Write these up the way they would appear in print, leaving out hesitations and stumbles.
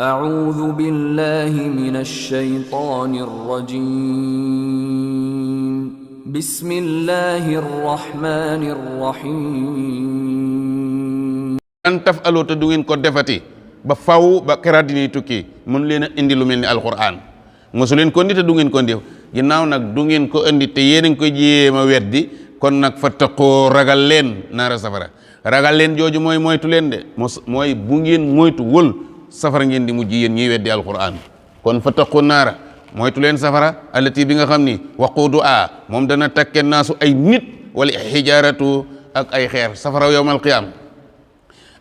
أعوذ بالله من الشيطان الرجيم بسم الله الرحمن الرحيم an taf'alu te du ngeen ko defati ba faw ba kera dini tukki mun leen a indi lu mel ni alquran mosu leen ko indi te du ngeen ko indi ginnaaw nag du ngeen ko indi te yéen a ngi koy jéema weddi kon nag fattaqoo ragal leen naara safara ragal leen jooju mooy moytu leen de mooy bu ngeen moytu wël safara ngeen di mujj yéen ñiy weddi alquran kon fattaqoo naara moytu leen safara allati bi nga xam ni waquudu moom dana takke naasu ay nit wala xijaaratu ak ay xeer safara yawmal qiyaam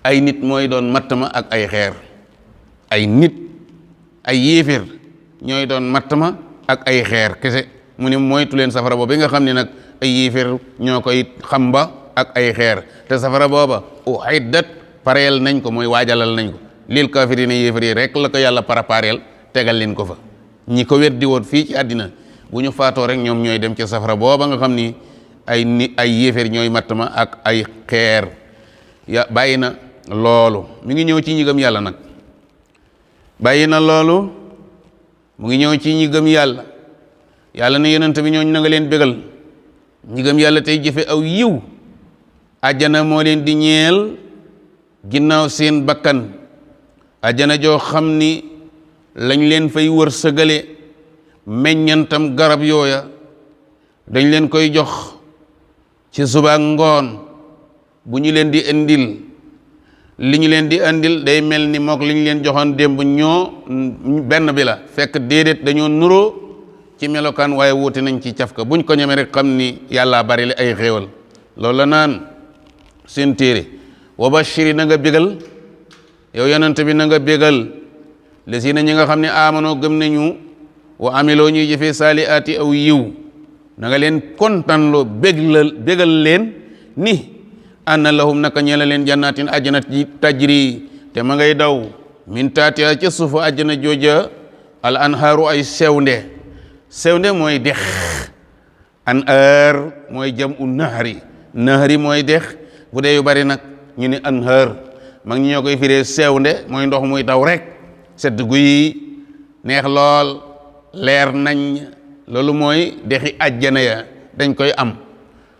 ay nit mooy doon mattama ak ay xeer ay nit ay yéeféer ñooy doon mattama ak ay xeer kese mu ne moytu leen safara boobu nga xam ne nag ay yéeféer ñoo koy xamba ak ay xeer te safara booba uiddat pareel nañ ko mooy waajalal nañ ko lil kaafiriina yéeféer yi rek la ko yàlla prépareel tegal leen ko fa ñi ko weddi woon fii ci àddina bu ñu faatoo rek ñoom ñooy dem ci safara booba nga xam ni ay nit ay yéeféer ñooy mattama ak ay xeer ya bàyyi na loolu mi ngi ñëw ci ñi gëm yàlla nag bàyyi na loolu mu ngi ñëw ci ñi gëm yàlla yàlla ne yonent bi ñooñ na nga leen bégal ñi gëm yàlla tey jëfe aw yiw àjjana moo leen di ñeel ginnaaw seen bakkan àjjana joo xam ni lañ leen fay wërsëgale meññantam garab yooya dañ leen koy jox ci suba ak ngoon bu ñu leen di indil li ñu leen di andil day mel ni mook li ñu leen joxoon démb ñoo benn bi la fekk déedéet dañoo nuroo ci melokaan waaye wuute nañ ci cafka buñ ko ñemee rek xam ni yàlla bari li ay xéewal loolu la naan seen téere wa bashiri na nga bégal yow yonent bi na nga bégal lesina ñi nga xam ne amanoo gëm nañu wa amiloo ñuy jëfee saalihaati aw yiw na nga leen kontaan loo bégal leen ni anna lahum naka ñeela leen jannatin ajjana tajri te ma ngay daw min taatiha ca suufa ajjana jooja al anhaaru ay sewnde mooy dex anhaar mooy jam u nahari mooy dex bu dee yu bari nag ñu ne anhaar mag ñi ñoo koy firee sewnde mooy ndox muy daw rek sedd guy neex lool leer nañ loolu mooy dexi ajjana ya dañ koy am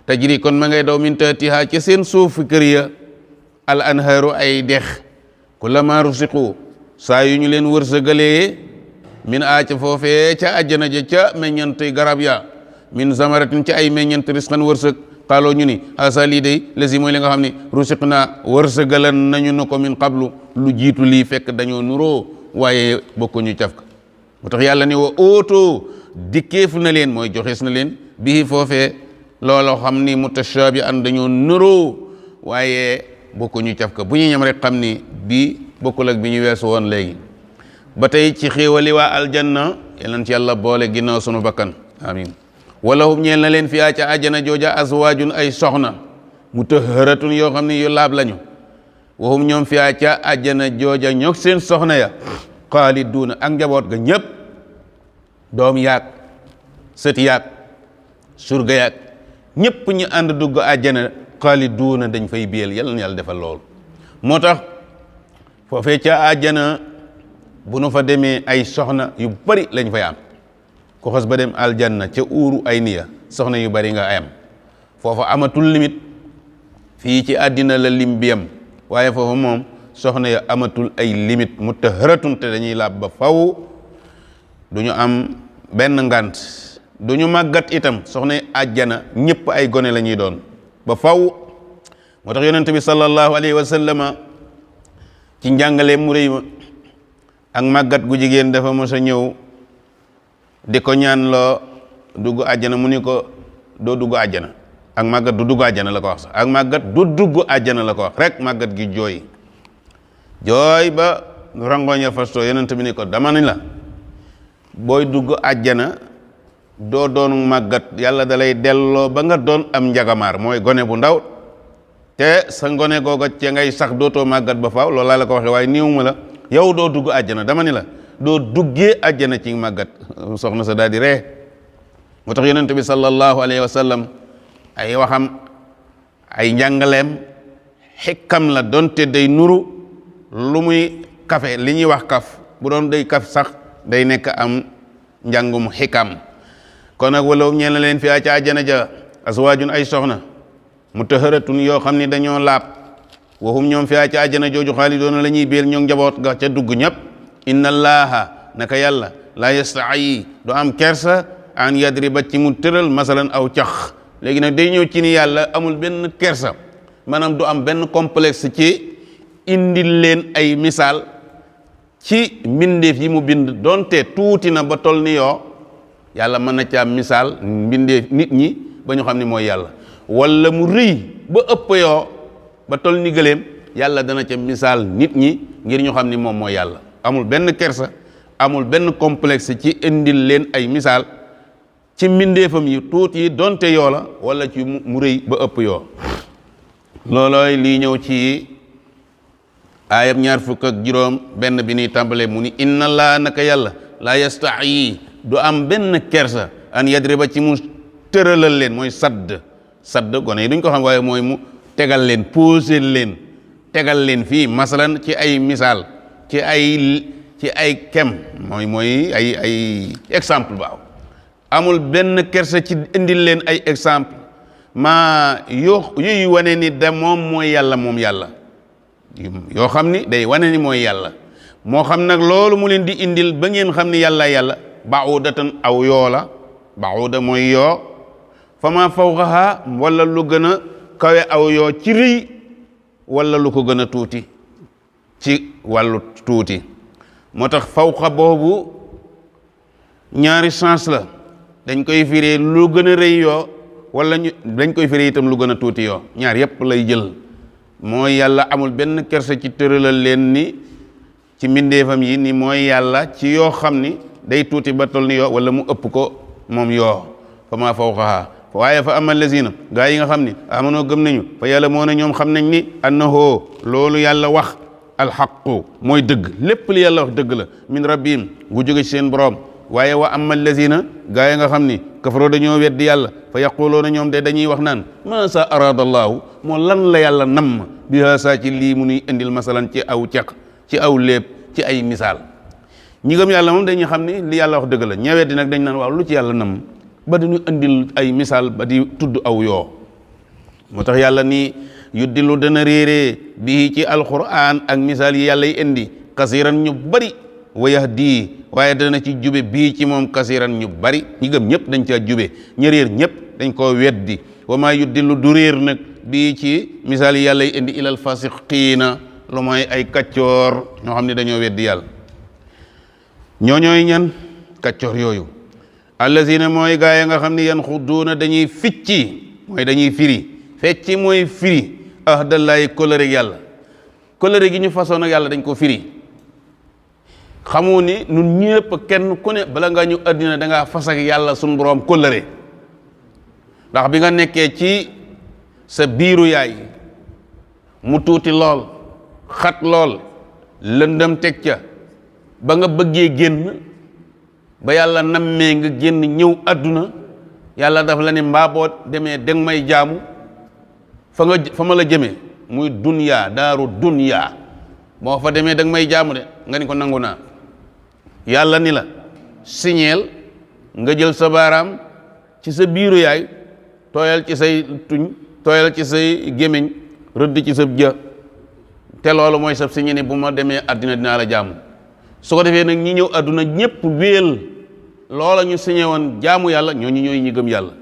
tajri kon ma ngay daw min taatiha ca seen suufu kër ya al anhaaru ay dex kullama rusiqu saa yu ñu leen wërsëgalee min ca foofee ca àjjana ja ca meññanti garab ya min zamaratin ca ay meññanti risqan wërsëg xaaloo ñu ni asa lii day lasi mooy li nga xam ne rusiq naa wërsëgalan nañu na ko min qablu lu jiitu lii fekk dañoo nuroo waaye bokkuñu cafka moo tax yàlla ne wa ootoo dikkeef na leen mooy joxees na leen bii foofee looloo xam ni mutashaabi an dañoo nuroo waaye bokkuñu cafka bu ñu ñam rek xam ni bii bokkul ak bi ñu weesu woon léegi ba tey ci xéewali waa aljanna yal nañ ci yàlla boole ginnaaw sunu bakkan amin walahum ñeel na leen fiyaa ca àjjana jooja azwaajun ay soxna mutahharatun yoo xam ne yu laab lañu wahum ñoom fiyaa ca àjjana jooja ñoog seen soxna ya xaaliduuna ak njaboot ga ñëpp doom yaag sët yaag surga yaag ñëpp ñu ànd dugg àjjana xaaliduuna dañ fay biyel yàlla na yàlla defal lool moo tax foofee ca àjjana bu nu fa demee ay soxna yu bari lañ fay am ku xas ba dem aljanna ca uuru ay niya soxna yu bari nga am foofa amatul limite fii ci àddina la lim bi yam waaye foofa moom soxna ya amatul ay limite mutahharatun te dañuy laab ba faw du ñu am benn ngant du ñu màggat itam soxna àjjana ñëpp ay gone la ñuy doon ba faw moo tax yonent bi sallallahu alayhi wa sallama ci njàngale mu rëy ma ak màggat gu jigéen dafa mos a ñëw di ko ñaan loo dugg àjjana mu ni ko doo dugg àjjana ak màggat du dugg àjjana la ko wax sax ak màggat du dugg àjjana la ko wax rek màggat gi jooy ba rangoña fasto yonent bi ni ko dama ni la booy dugg àjjana doo doon màggat yàlla da lay delloo ba nga doon am njagamaar mooy gone bu ndaw te sa ngone googa ca ngay sax dootoo màggat ba faaw loolu laa la ko waxee waaye niiw ma la yow doo dugg àjjana dama ni la doo duggee àjjana ci màggat soxna sa daal di ree moo tax yonent bi sallallahu alayhi wa sallam ay waxam ay njàngaleem xikam la donte day nuru lu muy kafe li ñuy wax kaf bu doon day kaf sax day nekk am njàngum xikam. kon nag wala ñeel na leen fi ca àjjana ja aswaajun ay soxna mutahharatun yoo xam ni dañoo laab waxum ñoom fi ca àjjana jooju xaalidoona la ñuy béel ñoo njaboot ga ca dugg ñëpp. inna allaha naka yàlla la yasta'i du am kersa an yadriba ci mu tëral masalan aw cax. léegi nag day ñëw ci ni yàlla amul benn kersa maanaam du am benn complexe ci indil leen ay misaal ci mbindeef yi mu bind donte tuuti na ba tol ni yoo yàlla mën na ca misaal mbindeef nit ñi ba ñu xam ni mooy yàlla, wala mu rëy ba ëpp yoo ba tol ni gëléem yàlla dana ca misaal nit ñi ngir ñu xam ni moom mooy yàlla. amul benn kersa amul benn complexe ci indil leen ay misaal ci mbindeefam yi tuuti yi donte yoo la wala ci mu rëy ba ëpp yoo. loolooy lii ñëw ci aayab 25 benn bi ni tàmbalee mu ni inna laa naka yàlla laa yastahi du am benn kersa an yadriba ci mu tëralal leen mooy sadd gone yi duñ ko xam waaye mooy mu tegal leen posé leen tegal leen fii masalan ci ay misaal ci ay kem mooy ay exemple baaw amul benn kersa ci indil leen ay exemple maa yuy wane ni da moom mooy yàlla moom yàlla yoo xam ni day wane ni mooy yàlla moo xam nag loolu mu leen di indil ba ngeen xam ni yàlla ba'udatan aw yoo la ba'uda mooy yoo fa ma fawqaha wala lu gën a kawe aw yoo ci rëy wala lu ko gën a tuuti ci wàllu tuuti. moo tax fawqa boobu ñaari sens la dañ koy firee lu gën a rëy yoo wala dañ koy firee itam lu gën a tuuti yoo ñaar yépp lay jël. mooy yàlla amul benn kersa ci tëralal leen ni ci mbindeefam yi ni mooy yàlla ci yoo xam ni day tuuti ba tol ni yoo wala mu ëpp ko moom yoo fa maa fawqaha waaye fa amal lazina gaa yi nga xam ni amanoo gëm nañu fa yàlla moo ne ñoom xam nañ ni annahu loolu yàlla wax alxaqu mooy dëgg lépp li yàlla wax dëgg la min rabbihim gu jóge ci seen borom. waaye wa amal lazina gaa yi nga xam ni kafaroo dañoo weddi yàlla fa yaquluuna ñoom de dañuy wax naan ma sa aradallahu moo lan la yàlla namm bi haasa ci lii mu nuy indil masalan ci aw caq ci aw léeb ci ay misaal. ñi gëm yàlla moom dañuy xam ni li yàlla wax dëgg la ña weddi nag dañ naan waaw lu ci yàlla namm ba dañu indil ay misaal ba di tudd aw yoo. moo tax yàlla ni yuddilu dana réeree bii ci alquran ak misaal yi yàlla yi indi kasiran ñu bari wa yahdi waaye dana ci jube bii ci moom kasiran ñu bari ñi gëm ñëpp dañ caa jube ñi réer ñëpp dañ koo weddi. wa maa yuddilu du réer nag bii ci misaal yi yàlla yi indi ilal fasiqiina lu mooy ay kaccoor ñoo xam ne dañoo weddi yàlla. ñooñooy ñan kaccoor yooyu allazina mooy gaa yi nga xam ne yan xudduuna dañuy ficci mooy dañuy firi fecci mooy firi ahdallahi kóllëre yàlla kóllëre gi ñu façon ak yàlla dañ ko firi. xamu ni nun ñëpp kenn ku ne bala nga ñu àddina da ngaa fas ak yàlla suñu borom kóllëre ndax bi nga nekkee ci sa biiru yaay mu tuuti lool xat lool lëndëm teg ca ba nga bëggee génn ba yàlla nammee nga génn ñëw àdduna yàlla daf la ne mbaa boo demee danga may jaamu fa ma la jëmee muy dunya daaru dunya boo fa demee danga may jaamu de nga ni ko nangu naa yàlla ni la siñeel nga jël sa baaraam ci sa biiru yaay tooyal ci say tuñ tooyal ci say gémmiñ rëdd ci sa jë te loolu mooy sa siñe ni bu ma demee àddina dinaa la jaamu su ko defee nag ñi ñëw àdduna ñëpp wéel loola ñu siñe woon jaamu yàlla ñooñu ñooy ñi gëm yàlla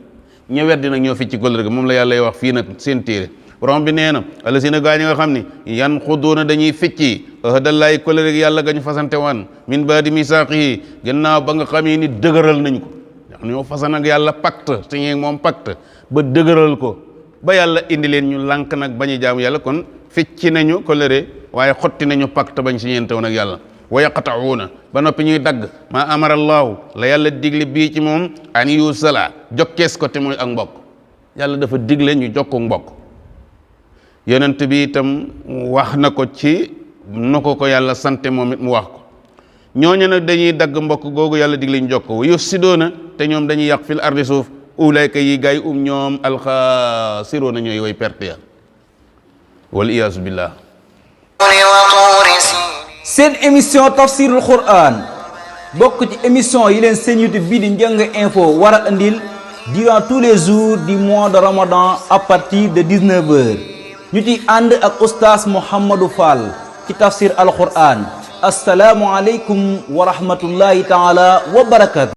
ña weddi nag ñoo fi ci kóllëre ga moom la yàlla wax fii nag seen téere borom bi nee na allasina gaa ñi nga xam ni yan xuduuna dañuy ficci ahdallahi kóllëre gi yàlla ga ñu fasante woon min baadi misaaqihi gannaaw ba nga xamee ni dëgëral nañ ko ndax ñoo fasan ak yàlla pacte signé moom pacte ba dëgëral ko ba yàlla indi leen ñu lànk nag bañu jaamu yàlla kon ficci nañu kóllëre waaye xotti nañu pacte bañ siñeente woon ak yàlla wa yaqta'uuna ba noppi ñuy dagg maa amara allaahu la yàlla digle bii ci moom an yusala jokkees ko te mooy ak mbokk yàlla dafa digle ñu jokku mbokk yonent bi itam wax na ko ci nu ko yàlla sante moom it mu wax ko ñooñu nag dañuy dagg mbokk googu yàlla digle ñu jokko wa yufsidoona te ñoom dañuy yàq fil ardi suuf ulayka yi gaay ñoom alxaasiroona ñooy way perte ya wal iyaasu billah seen émission tafsirul quran bokk ci émission yi leen seen YouTube bii di Ndiang Info war a andil durant tous les jours du mois de Ramadan à partir de 19h ñu ci ànd ak oustaz Mouhamadou Fall ci tafsir al quran asalaamualeykum wa rahmatullahi taala wa barakatu